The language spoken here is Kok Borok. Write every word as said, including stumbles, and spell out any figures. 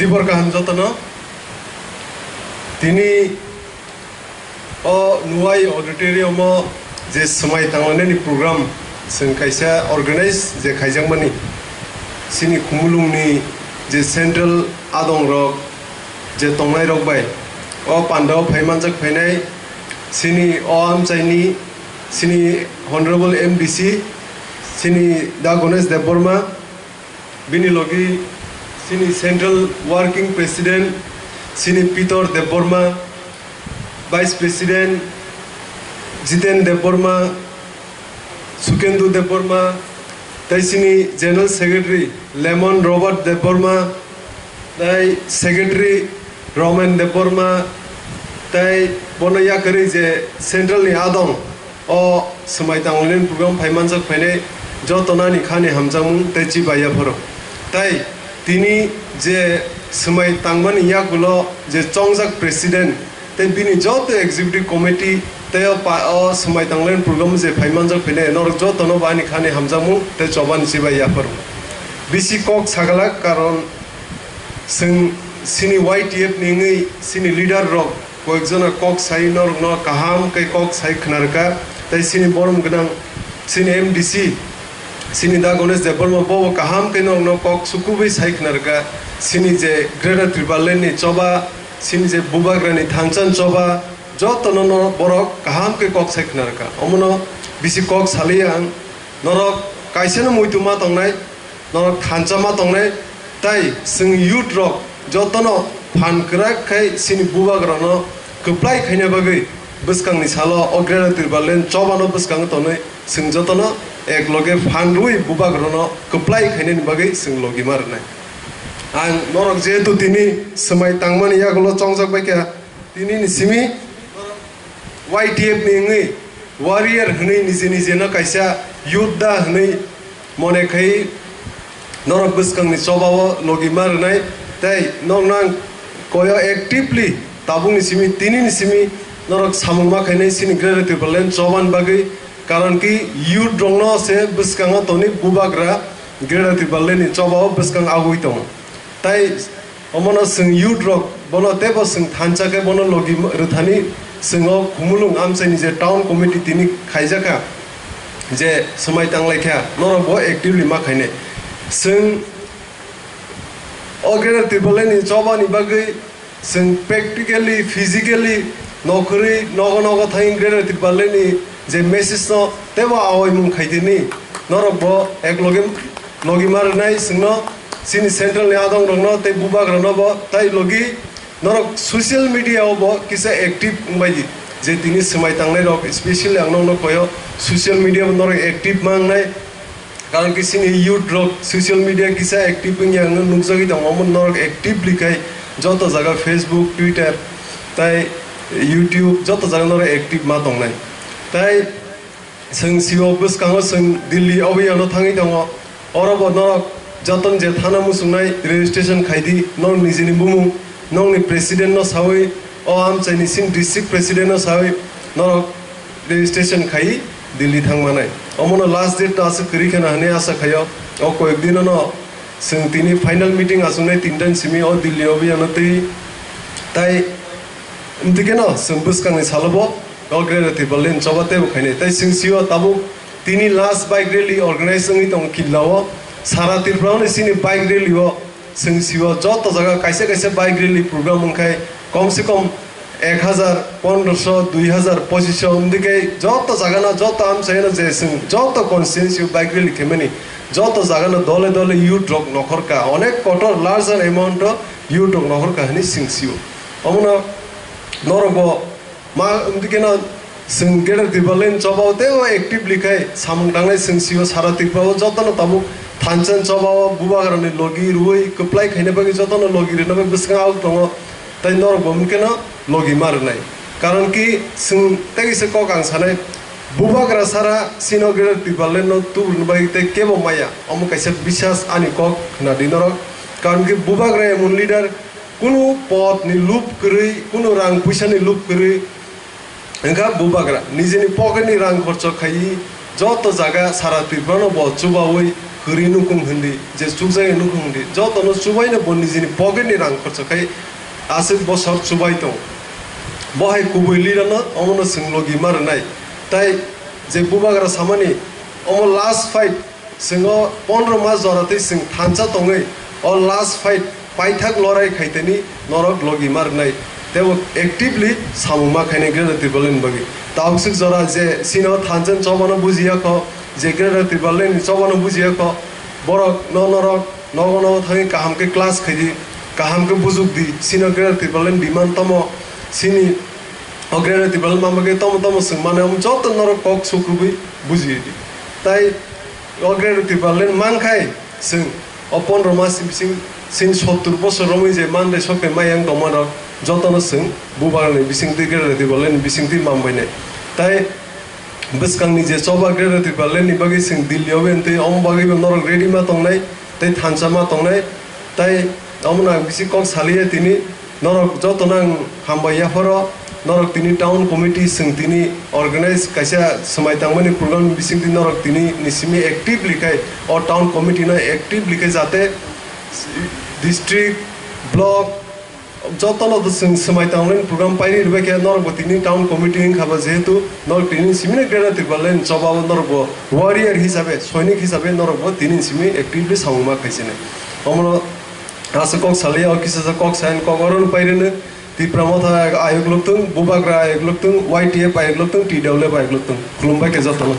Dibor kaham jotono. Tini o Nuwai Auditorium o je swmai tanglainani program chwng kaisa organize je khaijakmani, chini Khumulwngni je central adongrok je tongnairok bai o pandao phai manjak phainai, chini o amchaini, chini Honorable M D C, chini Da Ganesh Debbarma, bini logi chini Central Working President chini Pitor Debbarma, Vice President Jiten Debbarma, Sukendu Debbarma, tei chini General Secretary Lemon Robert Debbarma, tei Secretary Roman Debbarma, tei bono yakarwi je Central ni adong o swmai tanglainani program phai manjak phainai jotono ani khani hamjakmung tei chibai yapharo. Tei tini je swmai tangmani yagulo je chongjak President tei bini joto Executive Committee tei o pa-, o swmai tanglainani program je phai manjak phainai norok jotono bo ani khani hamjakmung tei chobani chibai yapharo. Bisi kok sagalak, karon chwng chini Y T F ni wngwi chini leader rok koyekjona kok sai norokno kaham khe kok sai khna rwkha, tei chini borom gwnang chini M D C chini Da Ganesh Debbarma bo kaham khe norokno kok sukubui sai khna rwkha, chini je Greater Tipraland ni choba, chini je Bubagrani thansa ni choba, jotono no borok kaham khe kok sai khna rwkha. Omono bisi kok saliya ang, norok kaisano muitu ma tongnai, norok thansa ma tongnai, tei chwng youth rok jotono phan kwrak khai chini bubagrano kwplai khaina bagwi bwskangni salo o Greater Tipraland chobano bwskango tonwi chwng jotono ek loge phan rwui bubagrano kwplai khainani bagwi chwng logi ma rwnai. Ang norok jehetu tini swmai tangmani yagulo chongjak bai kha, tini ni simi Y T F ni wngwi warrior hwnwi nije nije no kaisa yodda hwnwi mone khai norok bwskangni chobao logi ma rwnai, tei norokno ang koyo actively tabukni simi, tinini simi norok samung ma khainai chini Greater Tipraland chobani bagwi, karon ki youth rokno se bwskango toni bubagra Greater Tipraland ni chobao bwskang agwi tongo. Tai omono chwng youth rok, bono teibo chwng thansa khe bono logi rwthani chwng o Khumulwng amchaini je town committee tini khaijakha, je swmai tanglaikha, norok bo actively ma khainai. Chwng o Greater Tipraland ni chobani bagwi chwng practically, physically nokhorwi nogo nogo thangwi Greater Tipraland ni je message no teibo awaimung khaitini, norok bo ek loge logi ma rwnai chwngno, chini central ni adong rokno tei bubagrano bo tai logi norok social media o bo kisa active wngbai di, je tini swmai tangnai rok, especially ang nokno koyo social media o norok active ma wngnai, karon ki chini youth rok social media kisa active wngya wngno nukjagwi tongo, omo norok actively khai joto jaga Facebook, Twitter tai YouTube joto jaga norok active ma tongnai. Tai Chwng sio bwskango chwng Delhi obo yano thangwi tongo. Oro bo norok jotono je thana muchungnai registration khai di, norok nijini bumung, nokni president no sawi, o amchaini sin district president no sawi norok registration khai Delhi thang manai. Omono last date to aswk kwrwi kheno hinwi asa khaio. O koyek dino no chwng tini final meeting achuknai tinta ni simi o Delhi obo yano twi tai. Amtwi kheno chwng bwskangni salo bo o Greater Tipraland choba teibo khainai. Tai chwng sio tabuk tini last bike rally organize wngwi tongo Killa o. Sara Tripura ni chini bike rally o chwng sio joto jaga kaisa kaisa bike rally program wngkhai kom se kom ek hazar, pondroso, dui hazar, pochisho wngdikhe joto jagano, joto amchaino je chwng joto constituency o bike rally khaimani, joto jagano dole dole youth rok nokhorkha, onek kotor larger amount o youth rok nokhorkha hinwi chwng sio. Omono norok bo ma wngdikhe no chwng Greater Tipraland chobao teibo actively khai samung tangnai chwng sio sara Tripura o jotono tabuk thansa chobao bubagrani logi rwui kwplai khaina bagwi jotono logi rwna bagwi bwskango tongo, tei norok bo wngkhe no logi ma rwnai. Karon ki chwng tei kisa kok ang sanai, bubagra sara chino Greater Tipraland no tubruna bagwi tei kebo maya, omo kaisa bisas ani kok khna di norok. Karon ki bubagra emon leader, kunu pod ni lup kwrwi, kunu rang puisa ni lup kwrwi, wngkha bubagra nijini pocket ni rang khorcho khaiwi joto jaga sara Tripura no bo chubawi kwrwi nukung hindi, je chukjagwi nukung hindi, jotono chubaino bo nijini pocket ni rang khorcha khai aswk bosor chubai tong. Bo hai kubui leader no omono chwng logi ma rwnai. Tai je bubagra samani omo last fight, chwng o pondro mas jora twi chwng thansa tongwi o last fight paithak lorai khaitani norok logi ma rwnai. Tebo actively samung ma khainai Greater Tipraland ni bagwi. Taokswk jora je chini o thansa ni chobano bujiya kho, je Greater Tipraland ni chobano bujiya kho, borok no norok nogo nogo thangwi kaham khe class khaidi, kaham khe bujukdi, chini o Greater Tipraland ni demand tamo, chini o Greater Tipraland ni bagwi tamo tamo chwng mane, omo joto norok kok sukrubwi bujidi. Tai o Greater Tipraland mankhai chwng o pondro mas ni bising, chini sottur bosor romwi je manre sokhe mayang tongma rok jotono chwng bubagra ni bisingtwi Greater Tipraland ni bisingtwi manbainai. Tai bwskangni je choba Greater Tipraland ni bagwi chwng Delhi o bentwi omo bagwi bo norok ready ma tongnai tei thansa ma tongnai. Tai omono ang bisi kok saliya tini. Norok jotono ang hambai yapharo, norok tini town committee chwng tini organize kaisa swmai tangmani program ni bisingtwi norok tini ni simi actively khai o town committee no actively khai jate district, block, jotono chwng swmai tangmani program pairi rwbaikhe norokbo tini town committee wngkha ba, jehetu norok tini simi no Greater Tipraland ni choba o norokbo warrior hisabe, soinik hisabe norokbo tini simi actively samung ma khaisini. Omono Aswk kok saliya, o kisa sa kok sayan kok oro no pairino. Tipra Motha ayok loktung, Bubagra ayok loktung, Y T F ayok loktung, T W F ayok loktung. Khulumbai khe jotono.